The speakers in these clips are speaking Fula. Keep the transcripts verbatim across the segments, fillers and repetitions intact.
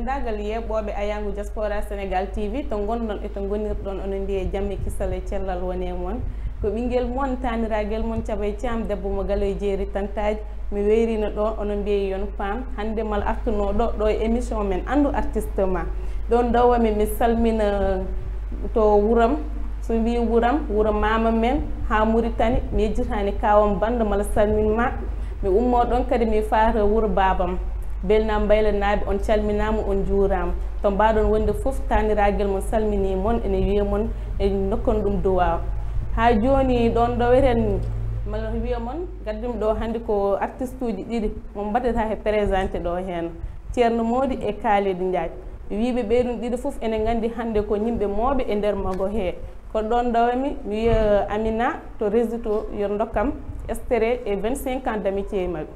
Denndaangal yeeɓooɓe Ayaangu Diaspora Sénégal T V, to ngonɗon e to ngonirɗon, onon mbiyee jam e kisal e cellal wone e mon. Ko ɓinngel mon, taaniraagal mon Caɓay Caam, debbo mo Galo e Jeeri Tantaaji. Mi weyriino ɗo, onon mbiyee yon paam. Hannde mal artunoo ɗo, ɗo e émission men Anndu Artiste Ma. Ɗoon ɗo wami, mi salmina to wuram, so mi wii wuram, wuro maama men, haa Muritani, mi yejjitaani kaawam banndo mala salmin ma. Mi ummoo ɗoon kadi mi faata wuro baabam. Belnaam Mbayla naaɓe, on calminaama, on njuuraama. To mbaaɗon wonde fof, taaniraagal mon salminii mon, ene wiya mon, e ndokkon ɗum duwaaw. Haa jooni ɗoon ɗo weten, mala wiya mon, gaddumi ɗo hannde ko artistuuji ɗiɗi, mo mbaɗata he présenté ɗo heen. Ceerno Moodi e Kaalid Njaaj. Wiiɓe ɓee ɗum ɗiɗi fof ene nganndi hannde ko yimɓe mawɓe e nder mago hee. Ko ɗoon ɗo mi, mi wiya Amina to réseau to yo ndokkam extrait e vingt-cinq ans d'amitié maɓɓe.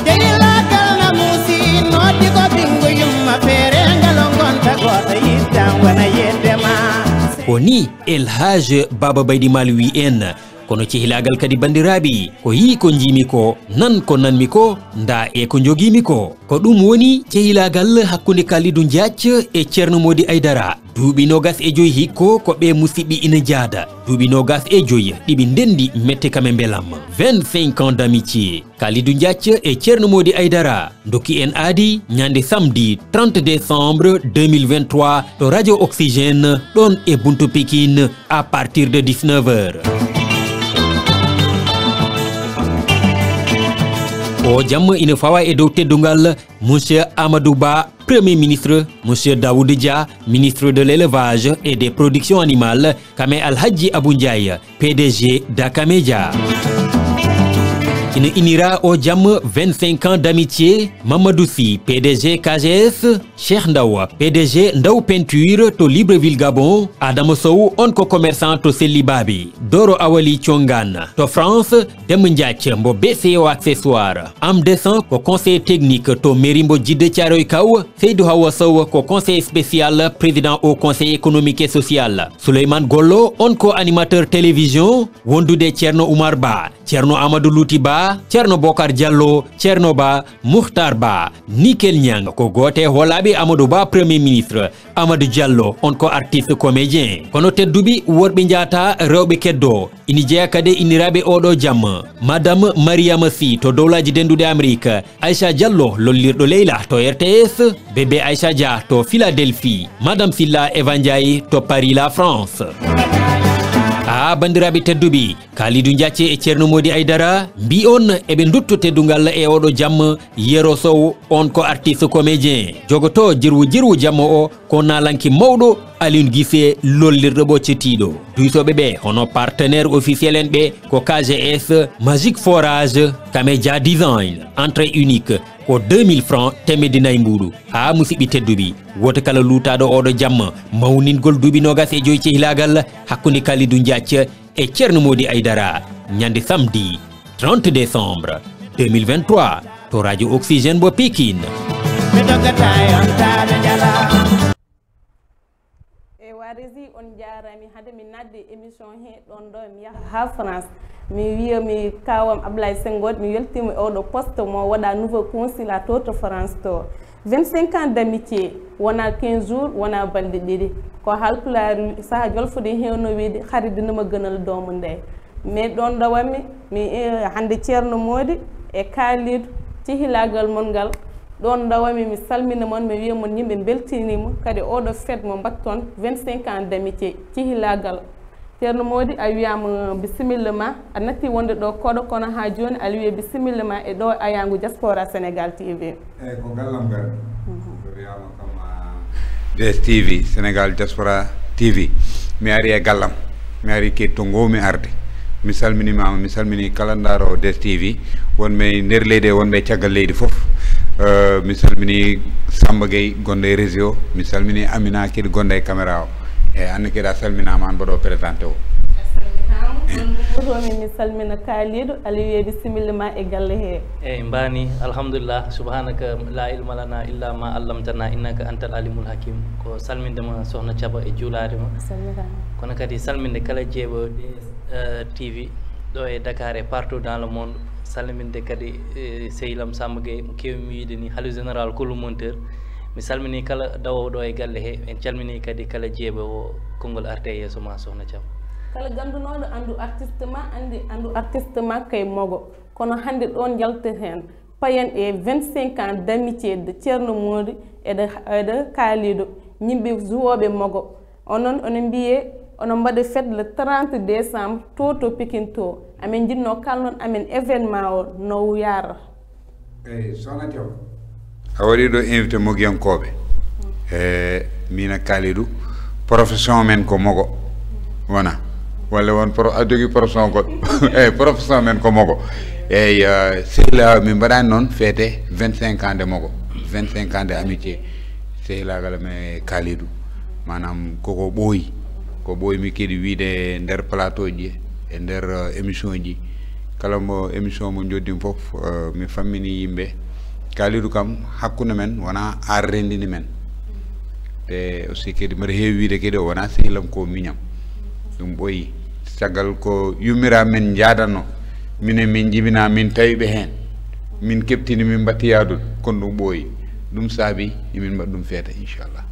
Jeylagal na muusi, noddi ko ɓinngu yumma, feere ngal o ngonta gooto, yiddan wona yedde ma. Ko ni El Hadj Baba Baydi Maal wi en. Kono cehilaagal kadi, banndiraaɓe, ko yii ko njiimi ko, nan ko nanmi ko, nda e ko njogiimi ko. Ko ɗum woni cehilaagal hakkunde Kalidou Ndiath e Ceerno Moodi Aydara. Duuɓi noogas e joy hikko ko ɓee musiɓɓe ina njaada. Duuɓi noogas e joy ɗiɓi ndenndi mette kam e mbelam. Vingt-cinq ans d'amitié. Kalidou Ndiath e Ceerno Moodi Aydara ndokki en aadi ñande samedi trente décembre deux mille vingt-trois to Radio Oxygène, ɗon e Buntu Pikine, à partir de dix-neuf heures. O jamma ina fawa e dow teddungal Monsieur Amadou Ba, Premier ministre, Monsieur Daoud Dia, ministre de l'Élevage et des Productions Animales, kame Alhaji Abou Ndiaye, P D G Daka Media. Ina inira o jam vingt-cinq ans d'amitié, Mamadou Sy, P D G K G S, Cheikh Ndaw, P D G Ndaw Peinture to Libreville, Gabon, Adama Sow, on ko commerçant to Selli Babi, Doro Awali Congan to France, Demba Ndiaye mbo B C O Accessoire, Am Descent ko conseiller technique to mairie mbo Jidde Thiaroye Kaw, Seydou Hawa Sow ko conseiller spécial président au conseil économique et social, Souleymane Gollo, on ko animateur télévision, wondude Ceerno Oumar Ba, Ceerno Amadou Louti Ba, Ceerno Bokar Diallo, Ceerno Ba, Muhtar Ba, Nickel Niang ko gooto e hoolaaɓe Amadou Ba, Premier ministre, Amadou Diallo, on ko artiste comédien. Kono tedduɓe worɓe njaata, rewɓe keddo. Ini jeya kadi e inniraaɓe oɗo jam. Madame Mariama Sy to Dowlaaji Dennduɗi Amerik, Aïcha Diallo lollirɗo Leyla to R T S, Bébé Aïcha Dia to Philadelphie, Madame Silla Eva Ndiaye to Paris, la France. Aa, banndiraaɓe tedduɓe, Kalidou Ndiaye e Ceerno Moodi Aydara mbi on eɓe ndutto teddungal e oɗo jam. Yero Sow, on ko artiste comédien, jogoto jirwu jirwu jamma o, ko naalanke mawɗo Aliou Guissé lollirɗo ɓoccitiiɗo. Duytooɓe ɓe hono partenaire officiel en ɓe ko K G S, Magic Forage, Kamedia Design, entrée unique ko deux mille francs, teemedde nayi mbuuɗu. Haa musiɓɓe tedduɓe, woto kala luutaaɗo oɗo jamma mawningol duuɓi noogas e joy cehilaagal hakkunde Kalidou Ndiaye e Ceerno Moodi Aydara, ñande samedi trente décembre deux mille vingt-trois to Radio Oxygène mbo Pikine. E warisi on njaarami hade mi nadde émission he ɗon ɗo mi yaha ha France. Mi wiya mi kawam Ablaye Senghor, mi weltima e oɗo poste mo waɗa nouveau consulat to to France to. Vingt-cinq ans d'amitié, wona quinze jours, wona balɗe ɗiɗi. Ko Haalpulaar wi, saha jolfude hewno wiide, "Xarit dina ma gënal doomu ndey." Mais ɗon ɗo wammi, mi, eh, hannde Ceerno Moodi e Kaalidu, cehilaagal mon ngal, ɗon ɗo wammi, mi salmina mon, mi wiya mon yimɓe mbeltiniima, kadi oɗo fête mo mbatton, vingt-cinq ans d'amitié, cehilaagal. Ceerno Moodi, a wiyaama bisimilla ma, a natti wonde ɗo koɗo, kono haa jooni aɗa wiya bisimilla ma e ɗo Ayaangu Diaspora Sénégal T V. Eeyi, ko gallam kadi. Mhm. So wiyaama kam, ah, D S T V, Sénégal Diaspora T V. Mi ari e gallam. Mi ari kadi to ngoowmi arde. Mi salminiima, mi salmini kala ndaaroowo D S T V, wonɓe e nder leydi e wonɓe e caggal leydi fof. Eh, mi salmini Samba Gueye gonɗo e régie o. Mi salmini Amina kadi gonɗo e caméra o. Eeyi, aan ne kadi a salminaama, aan mbaɗoowo présenté o. A salminaama. On ɗum wotomi, mi salmina Kaalidu, aɗa wiya bisimilla ma e galle he. Eeyi, mbani, alhamdulillah, subhanaka la ilma lana illa ma allamtana, innaka antal alimul hakim. Ko salminde ma, Sohna Thiaba, e juulaade ma. A salminaama. Kono kadi salminde kala jeeɓo D S, eh, T V. ɗo e Dakar e partout dans le monde. Salminde kadi e sehil am Samba Gueye, mo keewmi wiyde ni, Halif Général Kulu Monteur. Mi salmini kala dawoowo ɗo e galle he. En calmini kadi kala jeeɓoowo konngol arte e yeeso ma, Sohna Thiam. Kala ganndunooɗo anndu artiste ma, anndi anndu artiste ma kay mogo. Kono hannde ɗoon njalten heen. Payen e vingt-cinq ans d'amitié de Ceerno Moodi e de, e de Kaalidu, yimɓe zuwooɓe mogo. Onon, onon mbiyee, onon mbaɗa fête le trente décembre, to, to Pikine to. Amin njiɗnoo kalnon amin événement o no yaarata. Eyi, Sohna Thiam. A waɗi ɗo invité mogiyankooɓe. E, mina Kalidou, profession men ko mogo. Wona. Walla won pro-, a jogi profession goɗɗo. Eyi, profession men ko mogo. Eyi, eh, sehil, min mbaɗani noon fête vingt-cinq ans de mogo. Vingt-cinq ans de amitié. Sehilaagal men e Kalidou. Maanaam, koko ɓooyi. Ko ɓooyi mi kadi wiide nder plateau ji, e nder, eh, émission ji. Kala mo émission mo njoddim fof, eh, mi fammini yimɓe. Kalidou kam, hakkunde men, wona ar renndini men. Te aussi kadi mbaɗa heewi wiide kadi o wona sehilam, ko miñam. Ɗum ɓooyi. Caggal ko yummira men njaadanno. Minen min njibina, min tawi ɓe heen. Min keɓtini, min mbatti yaadude. Kono ɗum ɓooyi. Ɗum saabi, emin mbaɗa ɗum feeta, inchallah.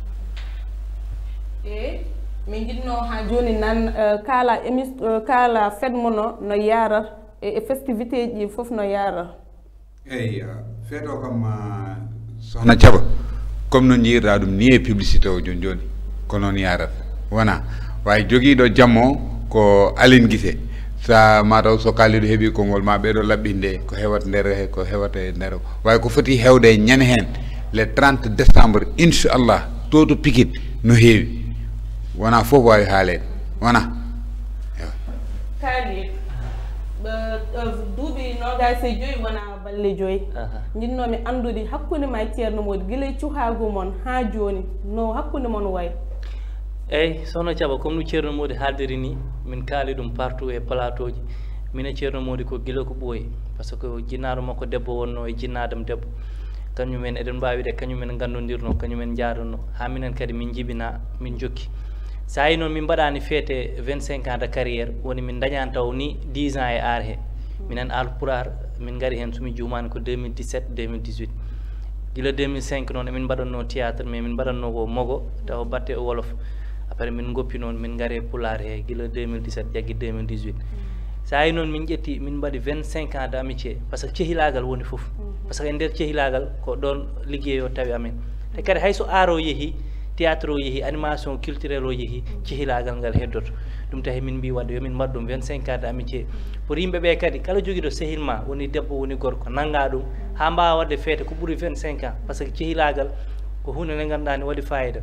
E min njiɗno haa jooni nan, eh, kala émis-, eh, kala fête mo no, no yaarata, e, e festivité ji fof no yaarata. Eyi, eh, fête o kam, eh, Sohna Thiaba, comme no njiyirɗa ɗum ni e publicité o jooni jooni, ko noon yaarata. Wona, waawi jogiiɗo jammo ko Aline Guissé. Sa mataw so Kalidou heɓi konngol ma ɓeɗo laɓɓinde ko hewata nder, ko hewata e nder. Waawi ko foti hewde e ñande heen, le trente décembre, inchallah, to to Pikine no heewi. Wona fof waawi haaleede. Wona. Ewa. Kalidou, ɓe, eh, duuɓi noogaas e joyi wona balle joyi. Aha. Njiɗnoomi anndude hakkunde ma e Ceerno Moodi, gila e cukaagu mon haa jooni, no hakkunde mon wayi? Eyi, Sohna Thiaba, comme no Ceerno Moodi haaldiri ni, min kaali ɗum partout e plateau ji. Min e Ceerno Moodi ko gila ko ɓooyi, par ce que jinnaaɗo makko debbo wonno e jinnaadam debbo. Kañum en eɗen mbaawi wiide, kañum en nganndondirno, kañum en njaadanno, haa minen kadi min njibina, min njokki. So a yii noon min mbaɗaani fête vingt-cinq ans de carrière, woni min ndañaani taw ni dix ans e aar he. Minen Haalpulaar, min ngari heen, so mi juumaani, ko deux mille dix-sept, deux mille dix-huit. Gila deux mille cinq noon, emin mbaɗatnoo théâtre, mais min mbaɗatnoo ko mogo, tawa batte e wolof. Après, min ngoppi noon, min ngari e pulaar he, gila deux mille dix-sept jaggi deux mille dix-huit. So a yii noon, min ƴetti, min mbaɗi vingt-cinq ans d'amitié, par ce que cehilaagal woni fof. Par ce que e nder cehilaagal, ko ɗoon liggey o tawi amen. Te kadi hay so art o yehi, théâtre o yehi, animation culturelle o yehi, cehilaagal ngal heddoto. Ɗum tahi min mbi waɗde yo min mbaɗ ɗum vingt-cinq ans d'amitié. Pour yimɓe ɓe kadi, kala jogiiɗo sehil ma, woni debbo, woni gorko, nannga ɗum, haa mbaawa waɗde feete ko ɓuri vingt-cinq ans. Par ce que cehilaagal ko huunde nde ngannduɗaa ne waɗi fayida.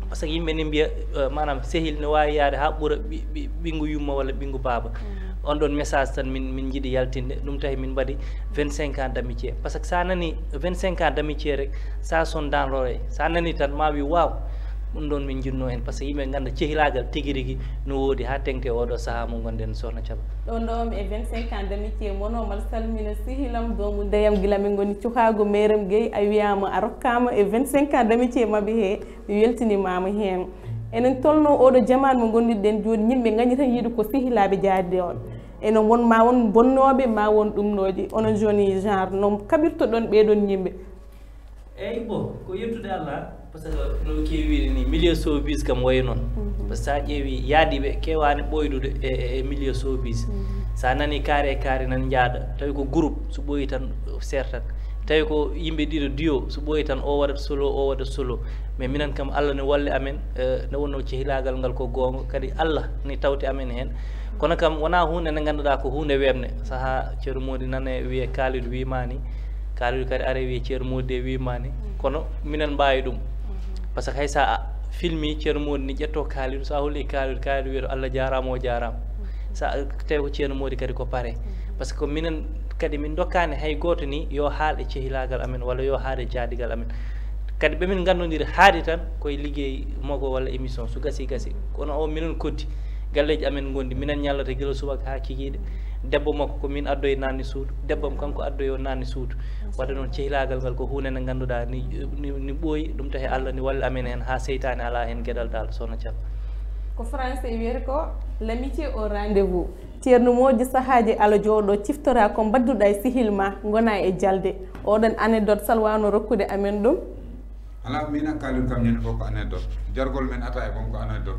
Par ce que yimɓe ne mbiya, eh, maanaam sehil ne waawi yaade haa ɓura ɓi-, ɓi-, ɓinngu yumma walla ɓinngu baaba. On ɗon message tan min, min njiɗi yaltinde. Ɗum tahi min mbaɗi vingt-cinq ans d'amitié. Par ce que so a nani vingt-cinq ans d'amitié rek, ça sonne dans l'oreille. So a nani tan ma wi, "Waaw, ɗum ɗon min njiɗno heen." Par ce que yimɓe ngannda cehilaagal tigi rigi no woodi haa teŋti e oɗo sahaa mo ngonɗen, Sohna Thiaba. Ɗo ndowmi e vingt-cinq ans d'amitié mon o, mbaɗa salmina sehilam, doomu ndeyam, gila min ngoni cukaagu, Meeram Gueye, a wiyaama a rokkaama e vingt-cinq ans d'amitié maɓɓe he, mi weltinimaama heen. Enen tolno oɗo jamaanu mo ngondirɗen jooni, yimɓe ngañi tan yiide ko sehilaaɓe jaadi on. Enen won ma won bonnooɓe, ma won ɗumnooje. Onon jooni genre no kaɓirtoɗon ɓee ɗon yimɓe? Eyi, bon, ko yettude Allah, par ce que no keewi wiide ni, milieu showbiz kam wayi noon. Par ce que so a ƴeewi yaadiiɓe keewaani ɓooydude e, e, e milieu showbiz. So a nani kaari e kaari nan njaada, tawi ko groupe, so ɓooyi tan seertat. Tawi ko yimɓe ɗiɗo duo, so ɓooyi tan o waɗat solo, o waɗat solo. Mais minen kam, Allah ne walli amen, eh, nde wonno cehilaagal ngal ko goonga, kadi Allah ne tawti amen heen. Kono kam wonaa huunde nde ngannduɗaa ko huunde weeɓnde. Sahaa Ceerno Moodi nane wiyee Kalidou wiimaani, Kalidou kadi are wiyee Ceerno Moodi de wiimaani. Kono minen mbaawi ɗum. Par ce que hay so a filmi Ceerno Moodi ni ƴetto Kalidou, so a holli Kalidou, Kalidou wiyata Allah jaaraama, o jaaraama. Sa tawi ko Ceerno Moodi kadi ko pare. Par ce que minen kadi min ndokkaani hay gooto ni yo haal e cehilaagal amen walla yo haal e jaadigal amen. Kadi ɓe min nganndondiri haaɗi tan koye liggey mogo walla émission, so gasi gasi. Kono o minen koddi, galleeji amen ngondi, minen ñallata gila subaka haa kikiiɗe. Debbo makko ko min addoye naanni suudu, debbo am kanko addoye o naanni suudu. Wadde noon cehilaagal ngal ko huunde nde ngannduɗaa ni, ni, ni ɓooyi, ɗum tahi Allah ni walli amen heen haa seytaane alaa heen geɗal dal, Sohna Thiaba. Ko français wiyata ko L'amitié au rendez-vous. Ceerno Moodi, sahaaji ala jooɗo ciftora ko mbadduɗa e sehil ma, ngona e jalde. Oɗon anecdote salwano rokkude amen ɗum. Ala mina kalin kam ñande fof ko anecdote. Jargol men ata e boom ko anecdote.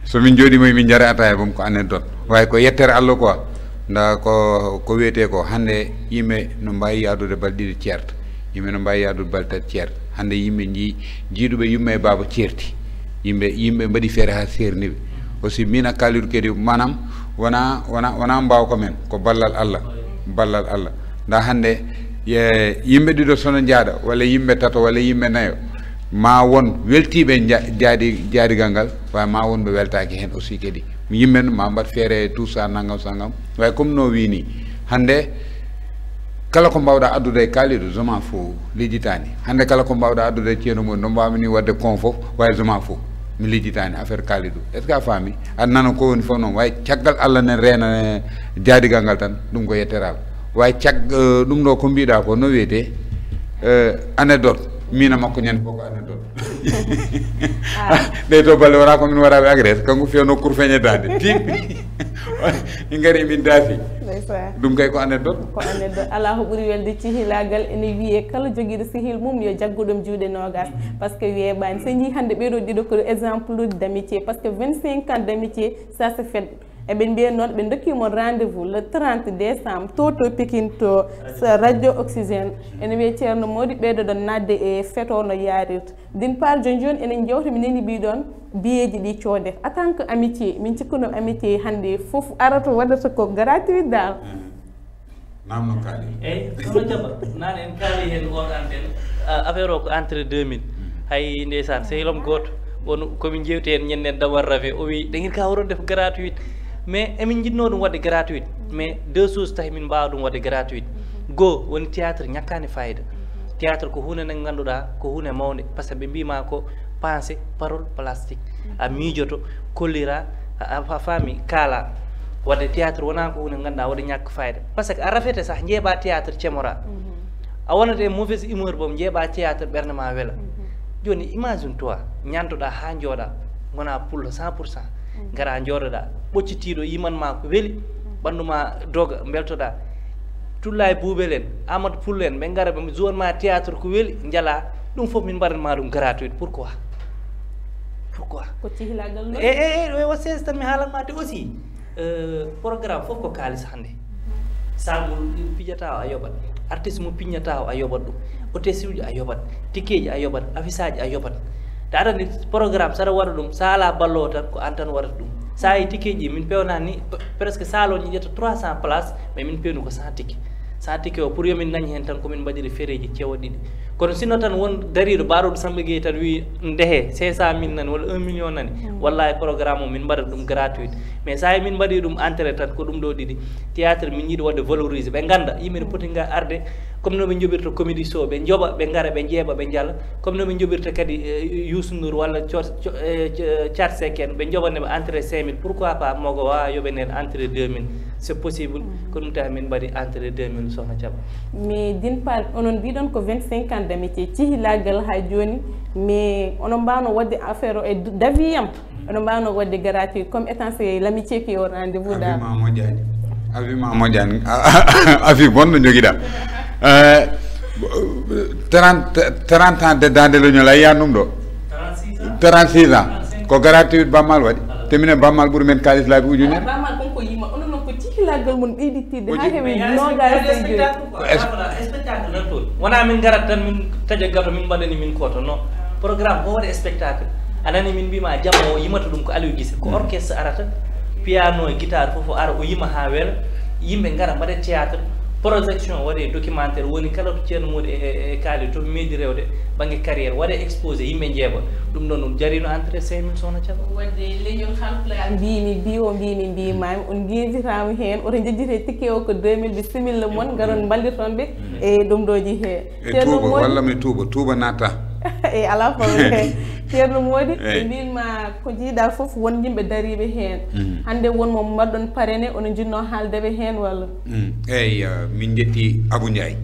So min jooɗima min jara ata e boom ko anecdote. Way ko yettere Allah quoi. Nda ko ko wiyete ko hande yimɓe no mbawi yaadude balɗe ɗiɗi ceerta. Yimɓe no mbawi yaadude balɗe tati ceerta. Hande yimɓe ji jiiduɓe yumma e baaba ceerti. Yimɓe yimɓe mbaɗi feere ha serniɓe. Aussi mina kalidu kadi manam wona wona wona mbawka men ko ballal Allah. Ballal Allah. Nda hande yimɓe ɗiɗo sono jaada walla yimɓe tato walla yimɓe nayo ma won weltiɓe jaadi jaadigal ngal way ma wonɓe weltaki hen aussi kadi yimɓe ma mbat feere tout ça nangam sangam way comme no wini hande kala ko mbawɗa addude e kalidu zoma fo lijitani hande kala ko mbawɗa addude e ceeno mum no mbawmi ni wadde kon fof way zoma fo mi lijitani affaire kalidu est ce que a faami aɗa nana ko woni fof noon way caggal allah nen reena jaadigal ngal tan ɗum ko yetteral way cag ɗum ɗo ko mbiɗa ko no wiyete anecdote mina makko ñande fof ko anecdote ɗe to balle wona ko min waɗaɓe agresse kanko fewno kurfeñe dande timmi min gari min daafi ɗum kay ko anecdote ko anecdote ala ko ɓuuri welde cihilagal ene wiye kala joguiɗo sehil mum yo jaggu ɗum juuɗe nogas par ce que weeɓani so jii hande ɓeɗo ɗiɗo ko exemple uji d'amitié par ce que vingt cinq ans d'amitié ça se fait eɓe mbiya noon ɓe dokkimon rendez vous le trente décembre to to pikin to radio oxygène ene wiye ceerno modi ɓeydoɗon nadde e feto no yarirta d'une part joni joni enen jewte mi nani mbiɗon biyeji ɗi coodete en tant que amitié min cikkuno amitié hande foof arata waɗata ko gratuit dal namno kaali eyyi sono jaɓa nane en kaali hen on anten affaire o ko entre deux mille hay ndeysaan sehilom goto on komin jewti hen ñannen dawar rafe o wi ɗagir ka hoɗon def gratuit mais emin jiɗno ɗum wadde gratuit mais deux choses tawi min mbawa ɗum wadde gratuit goo woni théâtre ñakkani fayida théâtre ko hunde nde ganduɗa ko hunde mawde par ce que ɓe mbima ko pensée parole plastique a miijoto kollira a faami kaala wadde théâtre wona ko hunde ganduɗa waɗa ñakka fayida par ce que a rafete sah jeeɓa théâtre cemora a wonata e mauvaise humeur boom jeeɓa théâtre ɓernde ma weela joni imagine toi ñantoɗa ha jooɗa gona pullo cent pour cent gara jooɗoɗa ɓoccitiɗo yimanma ko weeli ɓandu ma doga beltoɗa tulla e buubel en amadou pull en ɓe gara ɓe zone ma théâtre ko weeli jala ɗum foof min mbaɗanma ɗum gratuit pourquoi pourquoi ko cihilagal e e o seize tan mi haalanma te aussi programme foof ko kalis hande sagol pijata o a yoɓat artiste mo piñata o a yoɓat ɗum hôtesse uji a yoɓat tikkeji a yoɓat affiche aji a yoɓat te aɗa andi programme saɗa waɗa ɗum sa ala ballowo tan ko an tan waɗata ɗum sa yi tikkeji min pewnani presque salon ji ƴetta trois cent place mais min pewni ko cent tikke cent tikke o pour yomin dañ hen tan komin mbaɗiri fereji cewa ɗiɗi kono sinno tan won dariɗo baɗoɗo samba gueye tan wi ndehe cinq cent mille nani walla un million nani wallahi programme o min mbaɗat ɗum gratuit mais sa yi min mbaɗi ɗum entrée tan ko ɗum ɗo ɗiɗi théâtre min yiɗi wadde valorisé ɓe ganda yimɓe ne poti ga arde comme no ɓe joɓirta comédie show ɓe joɓa ɓe gara ɓe jeeɓa ɓe jala comme no ɓe joɓirta kadi yousu ndour walla car seken ɓe joɓanema entrée cinq mille pourquoi pas mogo wawa yoɓenen entrée deux mille c'est possible ko ɗum tawi min mbaɗi entrée deux mille sohna thiaba mais d'une part onon mbiɗon ko vingt cinq ans d'amitié cihilagal ha joni mais onon mbawno wadde affaire o e daviyam oɗo mbawno wadde gratuit comme étant c'est l'amitié qui au rendez-vous da abima moƴƴani abima moƴƴani afi bonno joguiɗa 30 30 ans de dande leñol a yiyan ɗum ɗo 36 ans ko gratuit bammal waɗi te minen bammal ɓuuri men kalis laabi ujunere bammal kon ko yima onon noon ko cihilagal mon ɓeyditidde ha heewi nogas e joyi spectacle nan toon wona min garat tan min taƴa gato min mbaɗani min koto non programme ko waɗa spectacle a nani min mbima jamma o yimata ɗum ko aliou guise ko orchestre arata piano e guitare foof o ara o yima ha weela yimɓe gara mbaɗa théâtre projection waɗe documentaire woni kala to ceerno modi e kaali to meedi rewde banggue carrière waɗe exposé yimɓe jeeɓa ɗum ɗon ɗum jarino entrée cinq mille sohna thiaba wadde leñol halpla mbimi mbi o mbimi mbimami on guiwitama hen oto jejjite tikke o ko deux mille bisimilla moon garon mballirton ɓe e ɗum ɗoji he e tuuba walla mi tuuba tuuba natta e ala problème ceerno moodi ɓe mbinma ko jiiɗa foof won yimɓe dariɓe hen hande won mo mbaɗɗon parene ono jinno haaldeɓe hen walla eyyi min jetti abou ndiaye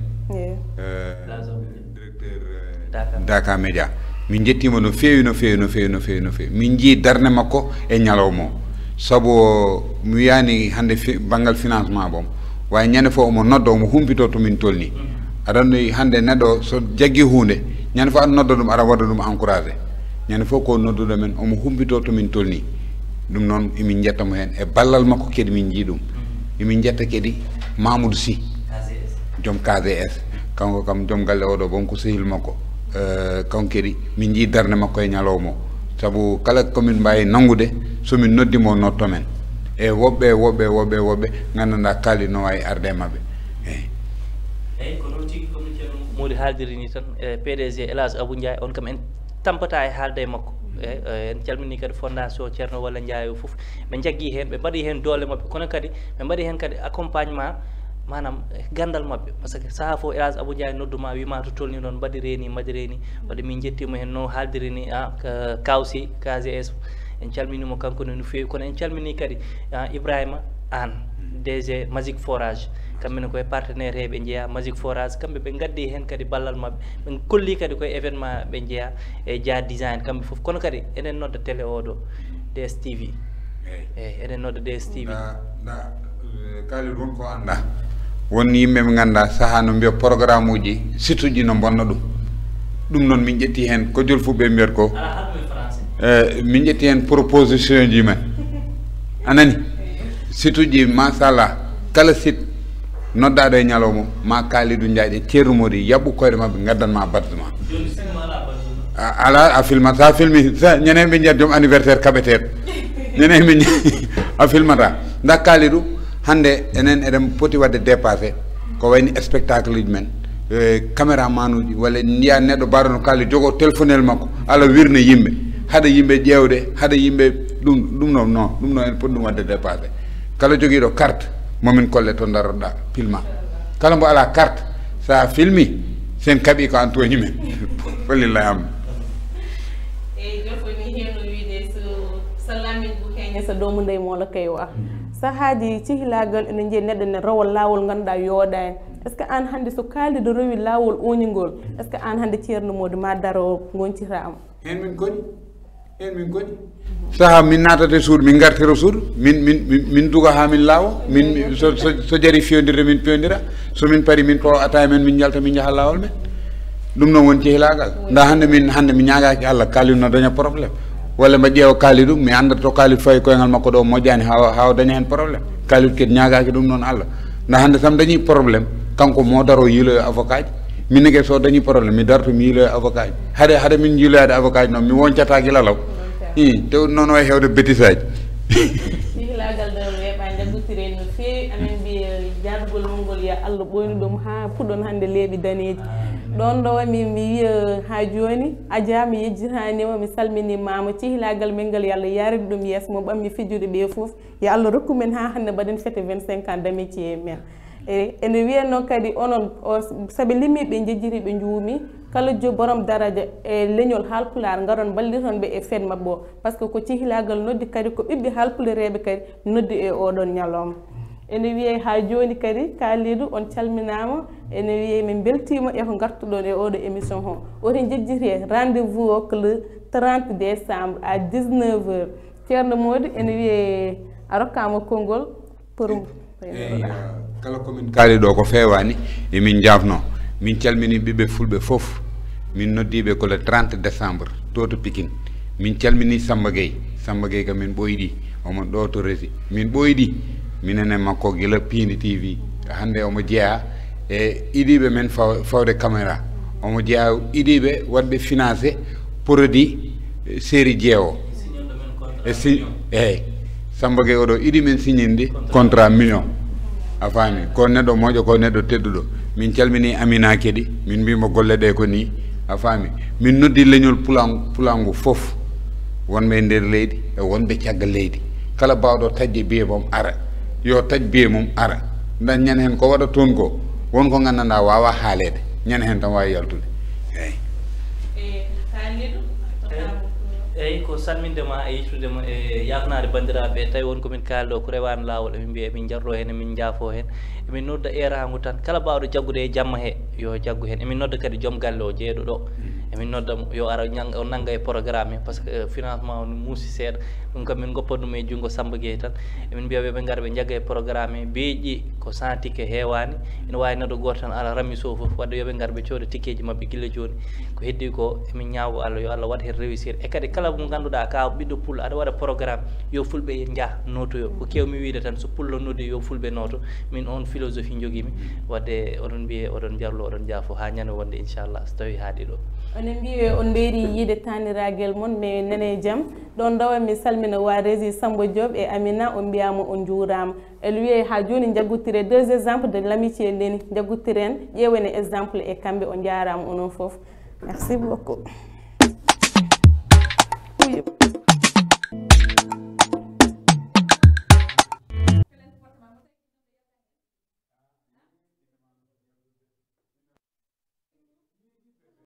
directeur daka média min jettima no fewi no fewi no fewi no fewi no fewi min jii darde makko e ñalawma o Sabu mi wiyani hannde fi- banngal financement, bon, waaye ñande fof omo nodda, omo humpito to min tolni. Aɗa anndi hannde neɗɗo so jaggi huunde, ñande fof aɗa nodda ɗum, aɗa waɗa ɗum encouragé. Ñande fof ko nodduɗo men, omo humpito to min tolni. Ɗum noon emin njetta mo heen e ballal makko kadi, min njii ɗum. Emin njetta kadi Mamoudou Sy, joom K G S. Kanko kam joom galle oɗo, bon, ko sehil makko. Eh, kanko kadi min njii darnde makko e ñalawma o. Sabu kala ko min mbaawi nanngude, so min noddi mo, o nodto men. E woɓɓe, woɓɓe, woɓɓe, woɓɓe nganndanɗaa Kalidou no waawi arde e maɓɓe. Eyi. Eyi, ko noon tigi, comme no Ceerno Mody haaldiri ni tan, e P D G El Hadj Abou Ndiaye, on kam en tampata e haalde e makko. E, e, en calmini kadi fondation Ceerno Walla Ndiaye o fof. Ɓe njaggi heen, ɓe mbaɗi heen doole maɓɓe, kono kadi ɓe mbaɗi heen kadi accompagnement, maanaam, e ganndal maɓɓe. Par ce que sahaa fof El Hadj Abou Ndiaye noddu ma, wii ma to tolni noon, mbaɗiree ni, mbaɗiree ni. Waɗi min njettii mo heen no haaldiri ni, a, ka-, Kawsi, K G S. En calminii mo kanko ne no feewi, kono en calminii kadi, a, Ibrahima Aan, D G Magic Forage. Kamɓe ne koye partenaire he ɓe njeyaa, Magic Forage, kamɓe ɓe ngaddi heen kadi ballal maɓɓe. Ɓe kolli kadi koye événement ɓe njeyaa e Dia Design, kamɓe fof. Kono kadi eɗen nodda télé oɗo, D S T V. Eyi. Eyi, eɗen nodda D S T V. Nda, nda, eh, Kalidou, won ko annda. Won yimɓe ɓe ngannda sahaa no mbiya programme uji, site uji no mbonna ɗum. Ɗum noon min ƴetti heen ko jol fof ɓe mbiyata ko. Ala haɗum e français. Eh, min ƴetti heen proposition ji men. A nani? Site uji, machallah, kala site noddaɗo e ñalawma, ma Kalidou Ndiaye e Ceerno Mody yaɓɓu koyɗe maɓɓe, ngaddan ma badge ma. Jooni sinno ala badge ma. A, ala, a filmat, sa filmi, sa, ñande ɓe njiyat joom anniversaire kaɓeteeɗo. Ñande ɓe nji-, a filmata. Nda Kalidou, hannde enen eɗen poti waɗde dépassé ko wayni spectacle uji men, e, caméraman uji, walla njiya neɗɗo mbaɗono Kalidou jogo téléphonel makko, ala wirna yimɓe, haɗa yimɓe ƴeewde, haɗa yimɓe ɗum, ɗum noon, non, ɗum noon en poti ɗum waɗde dépassé. Kala jogiiɗo carte, momin kolle to ndaroɗa, filma. Kala mbo ala carte, sa filmi, sen kaɓi ko an tooñi men. Walillahi am. Eyi, jofoni heno wiide so, so Lamine Bou Keña so doomu ndey Moolo Kaywa. Sahaaji cehilaagal ene njeyi neɗɗo ne rowa laawol ngannduɗaa yooɗaani. Est-ce que aan hannde so Kalidou rowi laawol ooñingol, est-ce que aan hannde Ceerno Mody ma daro ngonciraama? Heen min koni. Heen min koni. Sahaa min naatata e suudu, min ngartira suudu, min, min, min, min duga haa min laawo, min, min, so, so, so jari fiyondirde min piyondira, so min pari min pawa ataaya men, min njalta, min njaha laawol men. Ɗum noon woni cehilaagal. Nda hannde min, hannde mi ñaagaaki Allah, Kalidou no daña problème. Walla mba ƴeewa Kalidou, mi annda to Kalidou fawi koyngal makko ɗo moƴƴaani haa, haa o daña heen problème. Kalidou kadi ñaagaaki ɗum noon Allah. Nda hannde so mi dañi problème, kanko mo daro yiiloyo avocat ji. Min ne kadi so dañi problème, mi darto mi yiiloyo avocat ji. Hade, hade min yiiloyaade avocat ji noon, mi woncata gila law. I, te noon o e hewde bêtise aji. Sehilaagal ɗo weeɓa jaggotire no feewi. Amin mbiya jaadugol mon ngol ya Allah ɓoynu ɗum haa puɗɗon hannde leeɓi daneeji. Ɗon ɗo mi, mi wiya haa jooni, Adja, mi yejjitaani ma, mi salmini maama. Sehilaagal men ngal, yo Allah yaaride ɗum yeeso mo ɓammi fijjude ɓe fof. Yo Allah rokku men haa hannde mbaɗen fête vingt-cinq ans d'amitié men. E, ene wiyatnoo kadi onon, o, saɓe limi ɓe njejjiti ɓe njuumi, kala jo borom daraja e leñol Haalpulaar ngaron mballiton ɓe e fête maɓɓe o. Par ce que ko cehilaagal noddi kadi ko ɓiɓɓe Haalpulareeɓe kadi noddi e oɗon ñalawma. Ene wiyee haa jooni kadi, Kalidou, on calminaama. Ene wiyee min mbeltiima e ko ngartuɗon e oɗo émission o. Oto njejjitee, rendez-vous o ko le trente décembre à dix-neuf heures. Ceerno Mody, ene wiyee a rokkaama konngol pour... Eyi, eh, kala ko min kaali ɗo ko feewaani, emin njaafnoo. Min calminii ɓiɓɓe fulɓe fof. Min noddiiɓe ko le trente décembre, to to Pikine. Min calminii Samba Gueye. Samba Gueye kam min ɓooyɗi. Omo ɗo to Rési. Min ɓooyɗi. Minen e makko gila Piindi T V. Hannde omo jeyaa e idiiɓe men faw-, fawde caméra. Omo jeyaa idiiɓe waɗɓe financé produit, eh, série jeewo. E si-, eeyi. Samba Gueye oɗo iɗi men signinde contrat million. A faami? Ko neɗɗo moƴƴo, ko neɗɗo tedduɗo. Min calmini Amina kadi, min mbimo golle ɗe ko ni. A faami? Min noddi leñol Pulan-, Pulangu fof. Wonɓe e nder leydi e wonɓe caggal leydi. Kala baawɗo taƴde biye mum ara. Yo taƴ biye mum ara. Nda ñande heen ko waɗa toon ko, won ko nganndanɗaa waawa haaleede. Ñande heen tan waawi yaltude. Eeyi. E Kalidou, eeyi, ko salminde ma e yettude ma e yaafnaade banndiraaɓe ɓe. Tawi won ko min kaali ɗo ko rewaani laawol, emin mbiya emin njarɗo heen, emin njaafo heen. Emin nodda eeraango tan. Kala baawɗo jaggude e jamma he, yo jaggu heen. Emin nodda kadi joom galle o jeeɗo ɗo. Mm. Emin nodda mo yo ara ñang- o nannga e programme he, par ce que euh, financement o no muusi seeɗa. Ɗum kam min goppa ɗum e junngo Samba Gueye tan. Emin mbiya yo ɓe ngar ɓe njagga e programme he, beeƴi ko cent ticket heewaani. Ina waawi neɗɗo gooto tan ara rammi so fof, wadde yo ɓe ngar ɓe cooda tikkeeji maɓɓe gila jooni. Ko heddi ko emin ñaago Allah yo Allah waɗ heen réussir. E kadi kala mo ngannduɗaa ka ɓiɗɗo pullo aɗa waɗa programme, yo fulɓe njah nootoyo. Ko keewmi wiyde tan, so pullo noddi yo fulɓe nooto. Min oon philosophie njogimi. Wadde oɗon mbiye oɗon njarlo oɗon njaafo haa ñande wonde inchallah so tawi haaɗi ɗo. Onon mbiye on mbeeri yiide taniragel mon mais nene jam. Ɗon ɗo mi salmina wa régie Samba Diop et Amina, on mbiyama on njuurama. Elle wiye ha joni jaggutire deux exemples de l'amitié ndeni jaggutiren, ƴeewen exemple e kamɓe. On njaarama onon fof. Merci beaucoup.